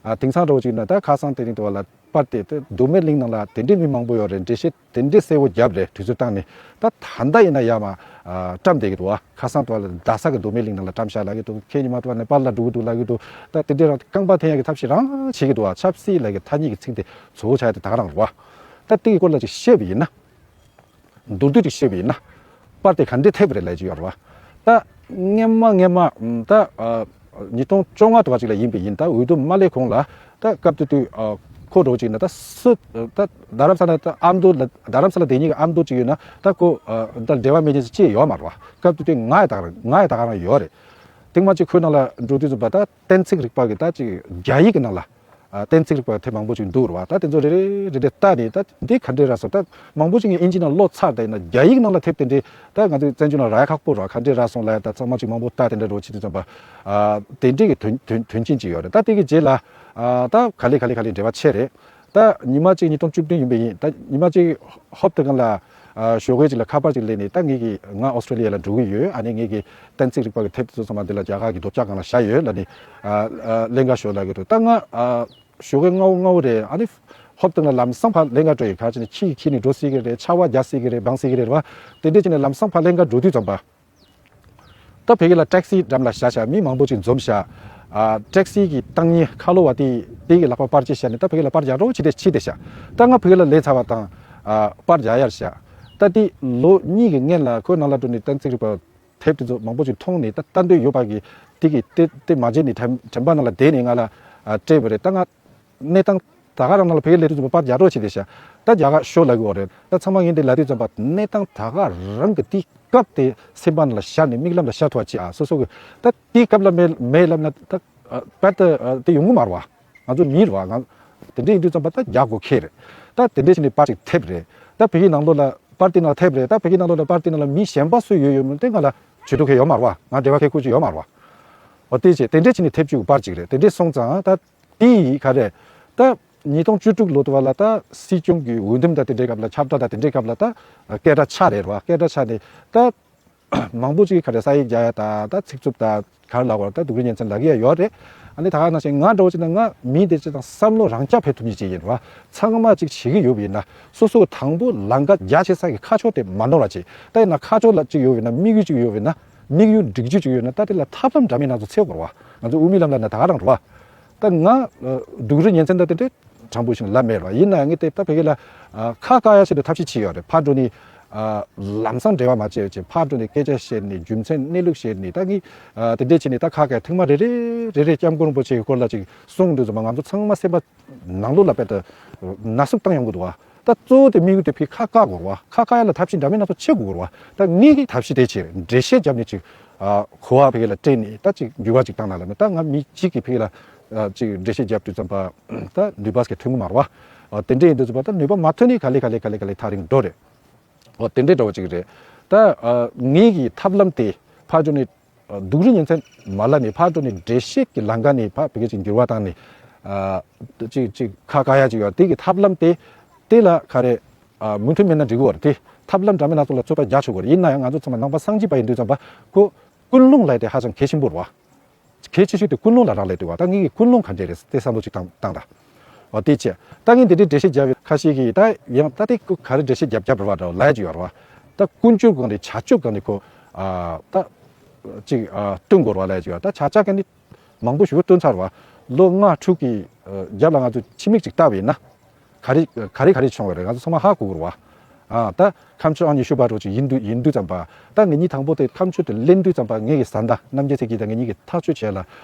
ཨ་དེང་སང་འདྲ་བོ་ཅིག་ན་ད་ཁ་སང་དེ་རིང་དུ་བ་ལ་པར་དེ་ད་མདོ་སྨད་གླིང་ནང་ལ་དེ་འདྲའི་མི་མང་པོ་ཡོད་རེད། འགྲེལ་བཤད་དེ་འདྲའི་གསལ་བོ་བརྒྱབ་རེད། དུས་ཚོད་བཏང་ནས་ད་ད་ལྟ་ཡིན་ན་ཡ་མ་ཨ་བཀྲམ་བསྡད་ཀྱི་འདུག་ཨ་ཁ་སང་དུ་བ་ལ་རྡ་ས་གི་མདོ་སྨད་གླིང་ནང་ལ་བཀྲམ་བཞག་ལབ་ཀྱི་འདུག་ཁྱེད་ཉི་མ་དུ་བ་ནས་པར་ལ་འགྲོ་གི་འདུག་ལབ་ཀྱི་འདུག་ད་དེ་འདྲའི་རང་རྐང་པ་འཐེན་ཡ་གི་ཐབས་ཤེས་རང་བྱེད་ཀྱི་འདུག་ཨ་ཆབ་སྲིད་ལབ་ཀྱི་ཐ་སྙད་ཀྱི་ཚིག་དེ་གཙོ་བོ་ཆགས་ཡ་དེ་ད་ག་རང་རེད་བ། ད་དེ་གི་སྐོར་ལ་ཅིག་བཤད་པ་ཡིན་ན། མདོར་བསྡུས་ཅིག་བཤད་པ་ཡིན་ན། པར་དེ་ག་འདྲས་ཐེབས་རེད་ལབ་ཀྱི་ཡོད་རེད་བ། ད་སྔན་མ་སྔན་མ་ད་ཨ་ཉིས་སྟོང་བཅོ་ལྔ་དུ་བ་ཅིག་ལ་ཡིན་པ་ཡིན། ད་འོས་བསྡུ་མ་སླེབས་གོང་ལ་ད་སྐབས་དེ་དུས་ཨ་ཁོ་འདྲ་བོ་ཅིག་ན་ད་སུ་ད་རྡ་རམ་ས་ལ་ད་ཨ་མདོ་ལ་རྡ་རམ་ས་ལ་དེ་ཉིད་ཀྱི་ཨ་མདོ་ཅིག་ཡོད་ན་ད་ཁོ་ཨ་ད་འབྲེལ་བ་མེད་མཁན་ཅིག་ཅིག་ཡོད་མ་རེད་བ། སྐབས་དེ་དུས་ང་ཡི་ད་ག་རང་ང་ཡི་ད་ག་རང་ཡོད་རེད། ཐེངས་མ་གཅིག་ཁོའི་ནང་ལ་འགྲོ་དུས་ཙམ་པ་ད་གཏན་ཚིགས་རིག་པ་གི་ད་ཅིག་རྒྱ་ཡིག་གི་ནང་ལ། ཨ་གཏན་ཚིགས་རིག་པ་དེ་མང་པོ་ཅིག་འདུག་རེད་བ། ད་དེ་ཚོ་རེ་རེ་རེ་རེ་ལྟ་ནས་ད་འདི་ག་འདྲས་རག་སོང་། ད་མང་པོ་ཅིག་གིས་ཨིན་ཇི་ནང་ཀློག་ཚར། ད་ཡིན་ན་རྒྱ་ཡིག་ནང་ལ་ཐེབས་དེ་འདྲས་ད་ང་ཚོའི་བཙན་བྱོལ་ནང་རག་ཡ་ཁག་པོ་རེད་བ། ག་འདྲས་རག་སོང་ལབ་ཡ་ད་ཚང་མ་ཅིག་མང་པོ་ལྟ་དེ་འདྲ་འགྲོ་བྱེད་དུས་ཙམ་པ་ཨ་དེ་འདྲས་ཀྱི་དོན་དོན་དོན་རྐྱེན་ཅིག་ཡོད་རེད། ད་དེ་གི་རྗེས་ལ་ཨ་ད་ག་ལེ་ག་ལེ་ག་ལེ་འབྲེལ་བ་ཆད་རེད། ད་ཉི་མ་གཅིག་ཉིས་སྟོང་བཅུ་བདུན་ཡིན་པ་ཡིན། ད་ཉི་མ་གཅིག་ཧོབ་ཏེ་གང་ལ་ཨ་ཞོགས་ཀས་ཅིག་ལ་ཁ་པར་ཅིག་སླེབས་ནས། ད་ངེད་ཀྱིས་ང་ཨོ་སི་ཀྲོ་ལི་ཡ་ལ་འགྲོ་གི་ཡོད། ཨ་ནི་ངེད་ཀྱི་གཏན་ཚིགས་རིག་པ་གི་དེབ་དེ་ཚོ་ཚང་མ་འདི་ལ་རྒྱ་གར་གྱི་ལྡོག་ཕྱོགས་སྒང་ལ་བཞག་ཡོད་ལབ་ནས་ཨ་ཨ་ལེན་ག་ཤོག་ལབ་གི་འདུག་ད་ང་ཨ་ཞོགས་ཀས་སྔ་བོ་སྔ་བོ་རེད། ཨ་ནི་ཧོབ་ཏེ་གང་ལ་ལམ་སང་ཕར་ལེན་ག་འགྲོ་ཡི། ག་རེ་བྱས་ནས་ཁྱི་ཡིས་ཁྱེར་ནས་འགྲོ་སྲིད་ཀྱི་རེད། ཆར་པ་རྒྱག་སྲིད་ཀྱི་རེད། སྦང་སྲིད་ཀྱི་རེད་བ། དེ་འདྲས་བྱས་ནས་ལམ་སང་ཕར་ལེན་ག་འགྲོ་དུས་ཙམ་པ། ད་ཕ་གི་ལ་ཊེག་སི་འགྲམ་ལ་བཞག་བཞག་མི་མང་པོ་ཅིག་འཛོམས་བཞག་ཨ་ཊེག་སི་གི་སྟེང་ཉིན་ཁ་ལོ་བ་དེ་དེ་གི་ལག་པ་པར་ཅིག་བཞག་ནས་ད་ཕ་གི་ལ་པར་རྒྱག་རོགས་བྱེད་དེ་བྱེད་དེ་བཞག་ད་ང་ཕ་གི་ལ་སླེབས་ཚར་བ་དང་ཨ་པར་རྒྱག་ཡར་བཞག་ད་དེ་ལོ་གཉིས་ཀྱི་སྔན་ལ་ཁོའི་ནང་ལ་འགྲོ་ནས་གཏན་ཚིགས་རིག་པ་དེབ་དེ་ཚོ་མང་པོ་ཅིག་མཐོང་ནས། ད་ལྟ་འདོད་ཡོད་པ་གི་དེ་གི་དེ་དེ་མ་བརྗེད་ནས་དྲན་དྲན་པ་ནང་ལ་བསྡད་ནས་ང་ལ་ཨ་སྤྲད་པ་རེད། ད་ང་གནས་སྟངས་ད་ག་རང་ནང་ལ་ཕ་གི་སླེབས་དུས་ཙམ་པ་པར་རྒྱག་རོགས་བྱེད་དེ་བཞག་ད་རྒྱ་གར་ཤོག་ལབ་གི་ཡོད་རེད། ད་ཚང་མ་ངས་འདི་ལབ་དུས་ཙམ་པ་གནས་སྟངས་ད་ག་རང་གི་དེ་སྐབས་དེ་སེམས་པ་ནང་ལ་ཤར་ནས་མིག་ལམ་ལ་ཤར་ཐུབ་པ་བྱེད་ཨ། སོ་སོ་གི་ད་དེ་སྐབས་ལ་མེད་མེད་ལབ་ན་ད་ཨ་པར་དེ་ཨ་དེ་ཡོང་གི་མ་རེད་བ། ང་ཚོ་མི་རེད་བ། ང་དེ་འདྲ་ཡིན་དུས་ཙམ་པ་ད་རྒྱག་དགོས་ཁེལ་རེད། ད་དེ་འདྲ་བྱས་ནས་པར་ཅིག་ཐེབས་རེད། ད་ཕ་གི་ནང་ལོགས་ལ་པར་དེ་ནང་ཐེབས་རེད། ད་ཕ་གི་ནང་ལོགས་ལ་པར་དེ་ནང་ལ་མི་གཞན་པ་སུ་ཡོད་ཡོད་མེད་དེ་ང་ལ་ཇུས་གཏོགས་ཁེལ་ཡོད་མ་རེད་བ། ང་འབྲེལ་བ་ཁེལ་ཁུལ་ཅིག་ཡོད་མ་རེད་བ། འོ་དེ་བྱས་དེ་འདྲ་བྱས་ནས་ཐེབས་བཅུག་པར་ཅིག་རེད། དེ་འདྲ་སོང་ཙང་ད། དེ་ཡིས་ག་རེ། ད་ཉིས་སྟོང་བཅུ་དྲུག་ལོ་དུ་བ་ལ་ད་སྲིད་སྐྱོང་གི་འོས་འདེམས་དང་དེ་འདྲའི་སྐབས་ལ་ཁྱབ་བསྒྲགས་དང་དེ་འདྲའི་སྐབས་ལ་ད་སྐད་གྲགས་ཆགས་རེད་བ། སྐད་གྲགས་ཆགས་ནས་ད་མང་པོ་ཅིག་གིས་ག་རེ་ས་ཡིག་རྒྱག་ཡ་ད་ད་ཚིག་རྩུབ་ད་ག་རེ་ལབ་དགོས་རེད། ད་སྡུག་རུས་ཉེས་ཚན་ལབ་ཀྱི་ཡ་ཡོད་རེད། ཨ་ནི་ད་ག་ནང་བཞིན་ང་འདྲ་བོ་ཅིག་ན་ང་མི་དེ་ཅིག་དང་བསམ་བློ་རང་རྐྱ་འཕེར་ཐུབ་མཁན་ཅིག་ཡིན་རེད་བ། ཚང་མ་ཅིག་བྱེད་ཀྱི་ཡོད་པ་ཡིན་ན་སོ་སོ་དང་པོ་ལམ་ཁ་རྒྱ་ཆེ་ས་གི་ཁ་ཕྱོགས་དེ་མ་ནོར་བ་བྱེད། ད་ཡིན་ན་ཁ་ཕྱོགས་ལ་ཅིག་ཡོད་པ་ཡིན་ན་དམིགས་ཡུལ་ཅིག་ཡོད་པ་ཡིན་ན་དམིགས་ཡུལ་སྒྲིག་རྒྱུ་ཅིག་ཡོད་ན་ད་དེ་ལ་ཐབས་ལམ་འདྲ་མིན་སྣ་ཚོགས་འཚོལ་དགོས་རེད་བ། ང་ཚོ་དབུ་མའི་ལམ་ལ་ན་ད་ག་རང་རེད་བ། ད་ང་ཨ་སྡུག་རུས་ཉེན་ཚན་དང་དེ་འདྲའི་དྲང་པོ་ཞིག་ལབ་མེད་རེད་བ། ཡིན་ན་ངས་དེ་ད་ཕ་གི་ལ་ཨ་ཁ་བཀག་ཡ་ཆེད་དུ་ཐབས་ཤེས་བྱས་ཡོད་རེད། ཕར་འགྲོ་ནས་ཨ་ལམ་སང་འབྲེལ་བ་མ་བྱས་བྱས་ཕར་འགྲོ་ནས་སྐད་ཆ་བཤད་ནས་རྒྱུ་མཚན་གནས་ལུགས་བཤད་ནས་ད་ངས་ཨ་དེ་འདྲས་བྱས་ནས་ད་ཁ་བཀག་ཐེངས་མ་རེ་རེ་རེ་རེ་སྐྱབས་མགོན་རིན་པོ་ཆེའི་སྐོར་ལ་ཅིག་གསུངས་དུས་ཙམ་པ་ང་ཚོ་ཚང་མ་སེམས་པ་ནང་ལོགས་ལ་དཔེ་ད་ན་ཟུག་བཏང་ཡོང་གི་འདུག་བ། ད་གཙོ་བོ་དེ་དམིགས་ཡུལ་དེ་ཕ་གི་ཁ་བཀག་དགོས་རེད་བ། ཁ་བཀག་ཡ་ལ་ཐབས་ཤེས་འདྲ་མིན་སྣ་ཚོགས་བྱེད་དགོས་རེད་བ། ད་ངེད་ཀྱིས་ཐབས་ཤེས་དེ་བྱས་འགྲེལ་བཤད་བརྒྱབ་ནས་ཅིག་ཨ་གོ་བ་ཕ་གི་ལ་སྤྲད་ནས་ད་ཅིག་འགྱུར་བ་ཅིག་བཏང་ན་ལབ་ནས། ད་ང་མི་གཅིག་གིས་ཕ་གི་ལ་ཨ་ཅིག་འགྲེལ་བཤད་བརྒྱབ་དུས་ཙམ་པ་ད་ནུས་པ་ཞིག་ཐོན་གི་མ་རེད་བ། ཨ་དེ་འདྲ་ཡིན་དུས་ཙམ་པ་ད་ནུས་པ་མ་ཐོན་ནས་ག་ལེ་ག་ལེ་ག་ལེ་ག་ལེ་ཐག་རིང་འགྲོ་རེད། ཨོ་དེ་འདྲའི་འདྲ་བོ་ཅིག་རེད། ད་ཨ་ངེད་ཀྱི་ཐབས་ལམ་དེ་ཕར་འགྲོ་ནས་ཨ་སྡུག་རུས་ཉེན་ཚན་མ་ལབ་ནས་ཕར་འགྲོ་ནས་འགྲེལ་བཤད་ཀྱི་ལམ་ཁ་ནས་ཕར་བོད་སྐད་ཅིག་འགྱུར་བ་བཏང་ནས་ཨ་ཅིག་ཅིག་ཁ་བཀག་ཡ་ཅིག་ཡོད། དེ་གི་ཐབས་ལམ་དེ་དེ་ལ་ག་རེ་ཨ་མོས་མཐུན་མེད་ན་འགྲིག་གི་ཡོད་རེད། དེ་ཐབས་ལམ་འདྲ་མིན་སྣ་ཚོགས་ལ་ཚོད་ལྟ་རྒྱག་ཆོག་གི་རེད། ཡིན་ན་ཡང་ང་ཚོ་ཚང་མ་ནང་པ་སངས་རྒྱས་པ་ཡིན་དུས་ཙམ་པ་ཁོ་ཀུན་སློང་ལབ་དེ་ཧ་ཅང་གལ་ཆེན་པོ་རེད་བ། གལ་ཆེ་ཤོས་དེ་ཀུན་སློང་ལ་རག་ལས་འདུག་བ། ད་ངེད་ཀྱི་ཀུན་སློང་ག་འདྲས་རེད་དེ་བསམ་བློ་ཅིག་བཏང་བཏང་དང་། འོ་དེ་བྱས། ད་ངས་འདི་འདྲའི་འགྲེལ་བཤད་བརྒྱབ་ཡོད། ཁ་ཤས་ཀྱིས་ད་ཡང་ད་དེ་ག་རེ་འགྲེལ་བཤད་བརྒྱབ་བརྒྱབ་རེད་བ་འདྲ་བ་ལབ་ཡ་ཅིག་ཡོད་རེད་བ། ད་ཀུན་སྤྱོད་སྒང་ནས་བྱ་སྤྱོད་སྒང་ནས་ཁོ་ཨ་ད་ཅིག་ཨ་སྟོན་དགོས་རེད་བ་ལབ་ཡ་ཅིག་ཡོད། ད་བྱ་བྱ་སྒང་ནས་མང་པོ་ཞིག་སྟོན་ཚར་བ། ལོ་ལྔ་དྲུག་གི་ཨ་རྒྱབ་ལ་ང་ཚོ་ཕྱི་མིག་ཅིག་བལྟས་པ་ཡིན་ན། ག་རེ་ག་རེ་ག་རེ་བྱུང་བ་རེད། ང་ཚོ་ཚང་མ་ཧ་གོ་གི་རེད་བ། ཨ་ད་ཁ་མཆུ་ཨང་ཉི་ཤུ་པ་འདྲ་བོ་ཅིག་ཡིན་དུས་ཡིན་དུས་ཙམ་པ། ད་ངེད་གཉིས་དང་པོ་དེ་ཁ་མཆུ་དེ་ལེན་དུས་ཙམ་པ་ངེད་ཀྱི་བཟའ་ཟླ་རྣམ་རྒྱལ་ཚེ་སྐྱིད་དང་ངེད་གཉིས་ཀྱིས་ཐག་གཅོད་བྱས་ལ།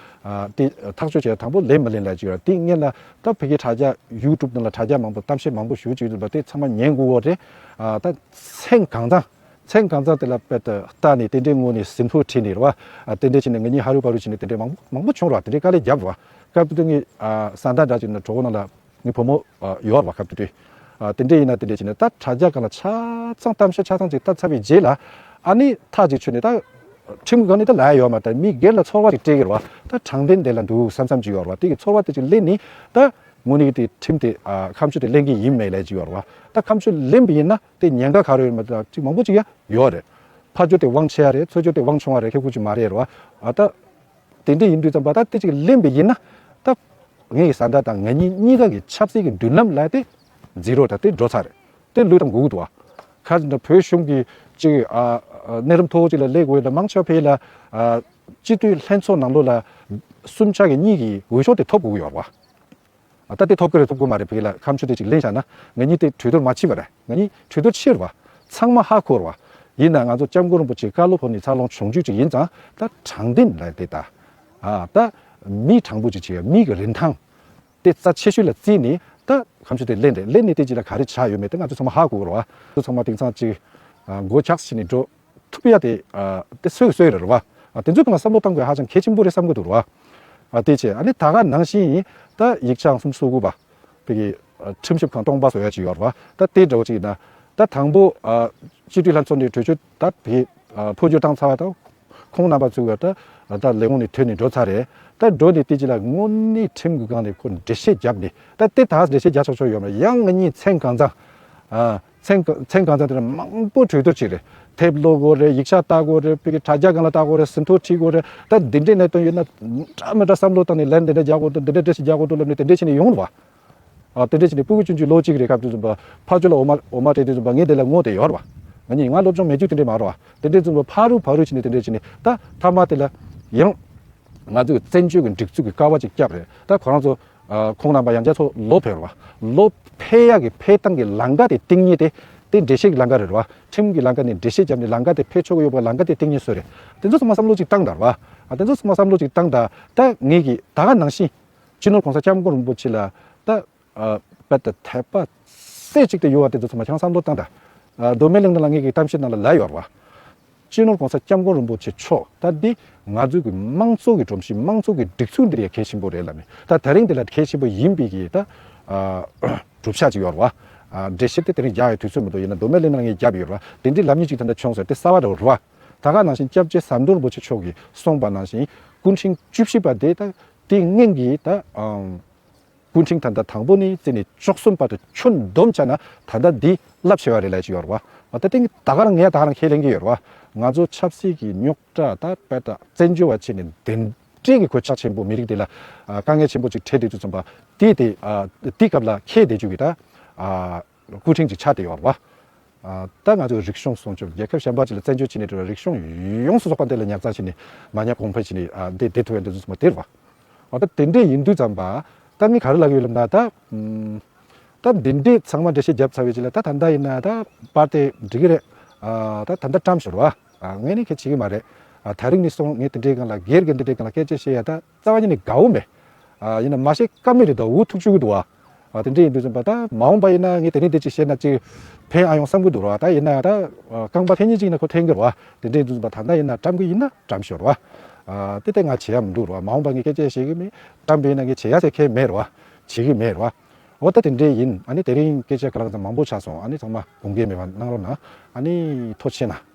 ཨ་དེ་ཐག་གཅོད་བྱས་དང་པོ་ལེན་མ་ལེན་ལབ་ཅིག་ཡོད། དེ་སྔོན་ལ་ད་ཕ་གིའི་དྲ་རྒྱ་ཡུ་ཊུབ་ནང་ལ་དྲ་རྒྱ་མང་པོ་གཏམ་བཤད་མང་པོ་ཞེ་པོ་ཅིག་ཡོད་པ་དེ་ཚང་མ་ཉན་དགོས་པ་རེད། ཨ་ད་མཚན་གང་ཚང་མཚན་གང་ཚང་དེ་ལ་དཔེ་ད་ལྟ་ནས་དེ་འདྲའི་ངོ་ནས་ཟིན་ཐོ་བྲིས་ནས་རེད་བ། ཨ་དེ་འདྲའི་བྱས་ནས་ངེད་གཉིས་ཧ་རུ་པ་རུ་བྱས་ནས་དེ་འདྲའི་མང་པོ་མང་པོ་བྱུང་རེད་བ། དེ་འདྲའི་དཀའ་ལས་བརྒྱབ་རེད་བ། སྐབས་དེ་དུས་ངས་ཨ་བཟའ་ཟླ་འདྲ་ཅིག་ནང་གྲོགས་པོ་ནང་ལ། ངའི་བུ་མོ་ཨ་ཡོད་རེད་བ། སྐབས་དེ་དུས། ཨ་དེ་འདྲ་ཡིན་ན་དེ་འདྲ་བྱས་ནས་ད་དྲ་རྒྱ་སྒང་ལ་ཆ་ཚང་གཏམ་བཤད་ཆ་ཚང་ཅིག་བཏབ་ཚར་བའི་རྗེས་ལ། ཨ་ནི་ཐག་ཅིག་ཆོད་ནས་ད་ཁྲིམས་སྒང་ནས་ད་ལབ་ཡ་ཡོད་མ་རེད། མི་སྒེར་ལ་ཚོར་བ་ཅིག་སྤྲད་ཀྱི་རེད་བ། ད་དྲང་བདེན་དེ་ལ་འདུག་བསམ་བསམ་ཅིག་ཡོད་རེད་བ། དེ་གི་ཚོར་བ་དེ་ཅིག་ལེན་ནས་ད་དངོས་གནས་ཀྱི་དེ་ཁྲིམས་དེ་ཨ་ཁ་མཆུ་དེ་ལེན་གྱི་ཡིན་མེད་ལབ་ཅིག་ཡོད་རེད་བ། ད་ཁ་མཆུ་ལེན་པ་ཡིན་ན་དེ་ཉེན་ཁ་ག་རེ་ཡོད་མེད་ད་ཅིག་མང་པོ་ཅིག་ཡ་ཡོད་རེད། ཕར་ཕྱོགས་དེ་དབང་ཆེ་ཡ་རེད། ཚུར་ཕྱོགས་དེ་དབང་ཆུང་བ་རེད། ཁེ་ཁུར་ཅིག་མ་རེད་རེད་བ། ཨ་ད། དེ་འདྲ་ཡིན་དུས་ཙམ་པ་ད་དེ་ཅིག་ལེན་པ་ཡིན་ན། ད་ངའི་བཟའ་ཟླ་དང་ང་གཉིས་གཉིས་ཀ་གི་ཆབ་སྲིད་ཀྱི་མདུན་ལམ་ལ་དེ་ཛི་རོ་ད་དེ་འགྲོ་ཚར་རེད། དེ་ལུས་དང་འགུག་འདུག་བ། ཁ་ཅིག་ད་བོད་གཞུང་གི་ཅིག་ཨ་ཨ་གནས་རིམ་མཐོ་བོ་ཅིག་ལ་སླེབས་དགོས་ཡོད་ན་མང་ཆེ་བ་ཕེ་ལ་ཨ་སྤྱི་འཐུས་ལྷན་ཚོགས་ནང་ལོགས་ལ་གསུམ་ཆ་གི་གཉིས་ཀྱི་འོས་ཤོག་དེ་ཐོབ་དགོས་ཀྱི་ཡོད་རེད་བ། ད་དེ་ཐོབ་ཀྱི་རེད་ཐོབ་ཀྱི་མ་རེད། ཕ་གི་ལ་ཁ་མཆུ་དེ་ཅིག་ལེན་བཞག་ན་ང་གཉིས་དེ་གྲོས་བསྡུར་མ་བྱེད་པ་རེད། ང་གཉིས་གྲོས་བསྡུར་ཕྱིར་བ། ཚང་མ་ཧ་གོ་ར་བ། ཡིན་ན་ང་ཚོ་སྐྱབས་མགོན་རིན་པོ་ཆེ་བཀའ་སློབ་ཕོག་ནས་འཚར་ལོངས་བྱུང་རྒྱུ་ཅིག་ཡིན་ཙང་ད་དྲང་བདེན་ལ་དེ་ད། ཨ་ད་མི་དྲང་པོ་ཅིག་བྱེད་ཡ་མི་གི་རིན་ཐང་དེ་རྩ་ཆེ་ཤོས་ལ་བརྩིས་ནས་ད་ཁ་མཆུ་དེ་ལེན་རེད། ལེན་ནས་དེ་ཅིག་ལ་ག་རེ་ཆགས་ཡོད་མེད་དེ་ང་ཚོ་ཚང་མ་ཧ་གོ་ར་བ། ཚོ་ཚང་མ་དེང་སང་ཅིག་ཨ་མགོ་ཆགས་ཕྱིན་ནས་འགྲོ། ཐུབ་ཡ་དེ་ཨ་དེ་སོས་སོས་རེད་རེད་བ། ཨ་དེ་ཚོའི་སྒང་ལ་བསམ་བློ་གཏོང་དགོས་ཧ་ཅང་གལ་ཆེན་པོ་རེད་བསམ་གི་འདུག་རེད་བ། ཨ་དེ་བྱས་ཨ་ནི་ད་ག་ནང་བཞིན་ད་ཡིག་ཆ་སུམ་ཅུ་སོ་དགུ་པ་ཕ་གི་ཨ་ཁྲིམས་ཞིབ་ཁང་སྟོང་པ་བཟོ་ཡ་ཅིག་ཡོད་རེད་བ། ད་དེ་འདྲ་བོ་ཅིག་ཡིན་ན་ད་དང་པོ་ཨ་སྤྱི་འཐུས་ལྷན་ཚོགས་ནས་གྲོས་ཆོད་ད་ཕ་གི་ཨ་འཕོ་འགྱུར་བཏང་ཚར་བ་དང་ཁོང་རྣམ་པ་ཚོས་ད་ད་ལས་ཁུངས་ནས་ཐོན་ནས་འགྲོ་ཚར་རེད། ད་འགྲོ་ནས་དེ་ཅིག་ལ་དངོས་གནས་ཁྲིམས་ཀྱི་སྒང་ནས་ཁོ་འགྲེལ་བཤད་བརྒྱབ་ནས་ད་དེ་ད་འགྲེལ་བཤད་རྒྱག་ཆོག་ཆོག་ཡོད་མ་རེད། ཡང་ང་གཉིས་མཚན་གང་ཚང་ཨ། མཚན་ག- མཚན་གང་ཚང་དེ་ལ་མང་པོ་གྲོས་བསྡུར་བྱས་རེད། དེབ་ཀློག་དགོས་རེད། ཡིག་ཆ་ལྟ་དགོས་རེད། ཕ་གི་དྲ་རྒྱ་སྒང་ལ་ལྟ་དགོས་རེད། ཟིན་ཐོ་ཁྲིད་དགོས་རེད། ད་འདི་འདྲའི་གནད་དོན་ཡོད་ན་འདྲ་མི་འདྲ་བསམ་བློ་བཏང་ནས་ལན་འདི་འདྲ་རྒྱག་དགོས་འདུག་འདི་འདྲ་འགྲེལ་བཤད་རྒྱག་དགོས་འདུག་ལབ་ནས་དེ་འདྲ་བྱས་ནས་ཡོང་རེད་བ། ཨ་དེ་འདྲ་བྱས་ནས་ཕྲུ་གུ་ཆུང་ཆུང་ལོ་གཅིག་རེད། སྐབས་དེ་ཙམ་པ་ཕར་ཕྱོགས་ལ་འོ་མ་འོ་མ་སྤྲད་དུས་ཙམ་པ་ངས་དེ་ལ་ངོ་དེ་ཡོད་རེད་བ། ང་གཉིས་ང་སློབ་སྦྱོང་མེད་རྒྱུ་དེ་འདྲས་མ་རེད་བ། དེ་འདྲས་ཙམ་པ་ཕ་རུ་ཕ་རུ་བྱས་ནས་དེ་འདྲ་བྱས་ནས་ད་མཐའ་མ་དེ་ལ་ཡང་ང་ཚོས་བཙན་བྱོལ་གྱི་སྒྲིག་འཛུགས་ཀྱི་ཀ་བ་ཅིག་བརྒྱབ་རེད། ད་ཁོ་རང་ཚོ་ཨ་ཁོང་རྣམ་པ་ཡང་བསྐྱར་ཚུར་ལོག་ཕེབས་རེད་བ། ལོག་ཕེབས་ཡག་གི་ཕེབས་སྟངས་ཀྱི་ལམ་ཁ་དེ་བཏིང་ནི་དེ་དེ་འགྲེལ་བཤད་ཀྱི་ལམ་ཁ་རེད་བ། ཁྲིམས་ཀྱི་ལམ་ཁ་ནས་འགྲེལ་བཤད་བརྒྱབ་ནས་ལམ་ཁ་དེ་ཕེབས་ཆོག་གི་ཡོད་པ་ལམ་ཁ་དེ་བཏིང་ནི་སུ་རེད། དེ་ཚོ་ཚང་མ་བསམ་བློ་ཅིག་བཏང་དང་རེད་བ། ཨ་དེ་ཚོ་ཚང་མ་བསམ་བློ་ཅིག་བཏང་དང་ད་ངེད་ཀྱིས་ད་ག་ནང་བཞིན་སྤྱི་ནོར་༸གོང་ས་༸སྐྱབས་མགོན་རིན་པོ་ཆེ་ལ་ད་ཨ་དཔེ་ད་དད་པ་རྩེ་གཅིག་ཏུ་ཡོད་པ་དེ་ཚོ་ཚང་མ་ཁྱེད་རང་བསམ་བློ་བཏང་དང་། ཨ་མདོ་སྨད་གླིང་ནང་ལ་ངེད་ཀྱི་གཏམ་བཤད་ནང་ལ་ལབ་ཡོད་རེད་བ། སྤྱི་ནོར་༸གོང་ས་༸སྐྱབས་མགོན་རིན་པོ་ཆེ་མཆོག་ད་འདི་ང་ཚོའི་གི་དམངས་གཙོ་གི་སྒྲོམ་གཞི་དམངས་གཙོ་གི་སྒྲིག་འཛུགས་འདི་ལ་གལ་ཆེན་པོ་རེད་ལབ་ནས། ད་དེ་རིང་འདི་ལ་གལ་ཆེན་པོ་ཡིན་པའི་གི་ད་ཨ་གྲུབ་ཆ་ཅིག་ཡོད་རེད་བ། ཨ་འགྲེལ་བཤད་དེ་དེ་རིང་རྒྱག་ཡའི་དུས་ཚོད་མི་འདུག་ཡིན་ན་མདོ་སྨད་གླིང་ནང་ངས་བརྒྱབ་ཡོད་རེད་བ། དེ་འདྲའི་ལབ་མཁན་ཅིག་ད་ལྟ་བྱུང་ཟེར་དེ་གསར་པ་འདྲ་བོ་རེད་བ། ད་ག་ནང་བཞིན་སྐྱབས་རྗེ་ཟམ་གདོང་རིན་པོ་ཆེ་མཆོག་གིས་གསུངས་པ་ནང་བཞིན་སྐུ་ཕྲེང་བཅུ་བཞི་པ་དེ་ད་དེ་སྔོན་གྱི་ད་ཨང་། སྐུ་ཕྲེང་ད་ལྟ་དང་པོ་ནས་བརྩིས་ནས་བཅུ་གསུམ་བར་དུ་ཁྱོན་བསྡོམས་བྱས་ན་ད་ལྟ་འདི་རླབས་ཆེ་བ་རེད་ལབ་ཀྱི་ཡོད་རེད་བ། ད་ཐེངས་ད་ག་རང་ངས་ད་ག་རང་ཁས་ལེན་གྱི་ཡོད་རེད་བ། ང་ཚོ་ཆབ་སྲིད་ཀྱི་རྙོག་དྲ་ད་དཔེ་ད་བཙན་བྱོལ་བ་བྱས་ནས་དེ་འདྲའི་གི་གོད་ཆག་ཆེན་པོ་མི་རིགས་འདི་ལ་ཨ་དཀའ་ངལ་ཆེན་པོ་ཅིག་འཕྲད་དུས་ཚོད་ཙམ་པ་དེ་དེ་ཨ་དེ་སྐབས་ལ་ཁས་བསྡད་རྒྱུ་གི་ད་ཨ་སྐུ་ཕྲེང་ཅིག་ཆགས་བསྡད་ཡོད་རེད་བ། ཨ་ད་ང་ཚོའི་རིག་གཞུང་སྲུང་སྐྱོབ་རྒྱལ་ཁབ་གཞན་པ་ཅིག་ལ་བཙན་བྱོལ་ཕྱིན་ནས་འགྲོ་བའི་རིག་གཞུང་ཡོངས་སུ་རྫོགས་པ་འདི་ལ་ཉར་ཚགས་བྱས་ནས་མ་ཉར་གོང་འཕེལ་བྱས་ནས་ཨ་འདི་བསྡད་ཐུབ་ཡ་འདི་ཚོ་ཚང་མ་དེ་རེད་བ། འོ་ད་དེ་འདྲས་ཡིན་དུས་ཙམ་པ་ད་ངས་ག་རེ་ལབ་ཀྱི་ཡོད་ལབ་ན་ད་ཨུམ་ད་འདི་འདྲས་ཚང་མ་འགྲེལ་བཤད་བརྒྱབ་ཚར་བའི་རྗེས་ལ་ད་ད་ལྟ་ཡིན་ན་ད་པར་དེ་འགྲིག་གི་རེད། ཨ་ད་ད་ལྟ་བཀྲམ་ཞོར་བ་ཨ་ངས་ནི་ཁྱེད་བྱེད་ཀྱི་མ་རེད། ཨ་ད་རིང་ནས་བཟུང་ངས་དེ་འདྲའི་སྒང་ལ་སྒེར་གྱི་འདི་འདྲའི་སྒང་ལ་སྐད་ཆ་བཤད་ཡ་ད་རྩ་བ་ཉིད་ནས་དགའ་བོ་མེད། ཨ་ཡིན་ན་མ་བཤད་ཀ་མེད་རེད་དོ། འུ་ཐུག་བཅུག་གི་འདུག་བ། ཨ་དེ་འདྲ་ཡིན་དུས་ཙམ་པ་ད་མ་འོངས་པ་ཡིན་ན་ངས་དེ་རིང་དེ་ཅིག་བཤད་ན་ཅིག་ཕན་ཨ་ཡོང་བསམ་གི་འདུག་ར་བ། ད་ཡིན་ན་ད་རྐང་པ་ཐེངས་གཉིས་ཅིག་ཡིན་ན་ཁོ་འཐེན་གི་ར་བ། དེ་འདྲ་ཡིན་དུས་ཙམ་པ་ད་ལྟ་ཡིན་ན་བཀྲམ་གི་ཡིན་ན་བཀྲམ་ཤོག་ར་བ། ཨ་དེ་ལྟ་ང་བྱེད་ཡ་མི་འདུག་ར་བ། མ་འོངས་པ་ངས་སྐད་ཆ་བཤད་གི་མེད། བཀྲམ་པ་ཡིན་ན་ངས་བྱེད་ཡ་ཟེར་མཁན་མེད་ར་བ། བྱེད་གི་མེད་ར་བ། འོ་ད་དེ་འདྲ་ཡིན། ཨ་ནི་དེ་རིང་སྐད་ཆ་ག་ལ་ག་ཚ་མང་པོ་ཆགས་སོང་། ཨ་ནི་ཚང་མ་དགོངས་འགལ་མེད་པ་གནང་རོགས་གནང་། ཨ་ནི་ཐུགས་རྗེ་ཆེ་གནང་།